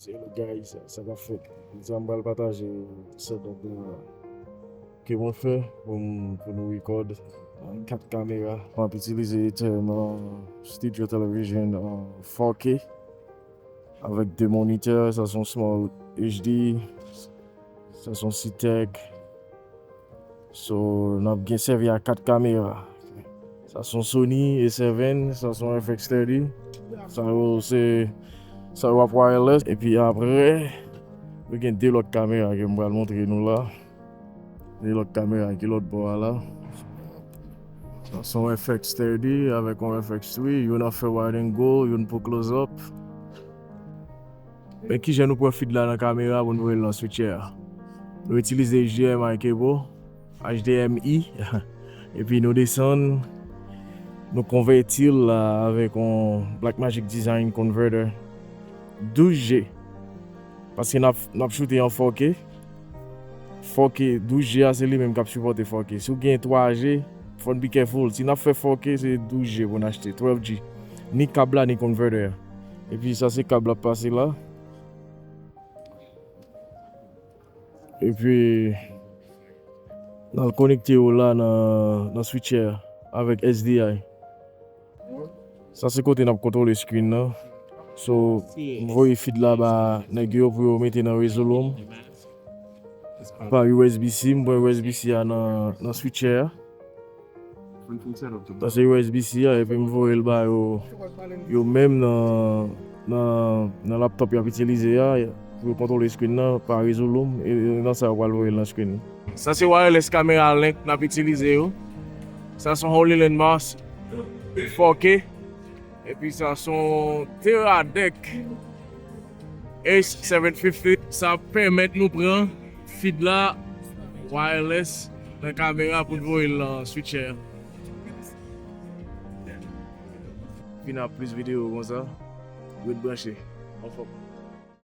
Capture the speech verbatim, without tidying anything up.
Hello guys, sa k ap fèt? Jodi a m pral pataje setup la ke mwen fè pou m, pou nou record. Kat kamera. M ap itilize Atem, uh, Studio Television, uh, four K avèk de monitè. Sa se yon Smart H D, sa se yon Cetech. So, n ap gen sèvi ak kat kamera. Sa se yon Sony A seven, sa se yon F X thirty. Sa yo se, sa yo ap wireless. Epi apre, yo gen de lòt kamera ke m pral montre nou la. De lòt kamera ki lòt bò a la. Sa se yon F X thirty avèk yon F X three, youn ap fè wide angle, youn pou close up. Men kijan nou pran feed la nan kamera pou n voye l nan switcher a? Nou itilize H D M I cable, H D M I, epi nou desann, nou konvèti l la avèk yon Blackmagic Design Converter douz G. Paske n ap, n ap shoote an four K. Four K, douz G a se li menm k ap sipòte four K. Si w gen twa G, fò n be careful. Si n ap fè four K, se douz G pou n achte, twelve G. Ni kab la, ni converter a. Epi sa se kab l ap pase la. Epi n al konekte yo la nan, nan switcher avèk S D I. Sa se kote n ap kontwole screen nan. So, m voye feed la ba nèg yo pou yo mete nan rezo loom. Pa U S B C, m pran U S B C a nan, nan switcher a. Sa se U S B C a, epi m voye l ba yo, yo menm nan, nan, nan laptop y ap itilize a, pou yo kontwole screen nan pa rezo loom, e e nan sa yo pral voye l nan screen. Sa se wireless camera link n ap itilize yo. Sa se yon Holy Landmass four K. Epi sa se yon Teradek Ace seven fifty. Sa ap pèmèt nou pran feed la wireless nan kamera pou n voye l nan switcher. Vin ap plis videyo konsa. Ret branche. Anfòm.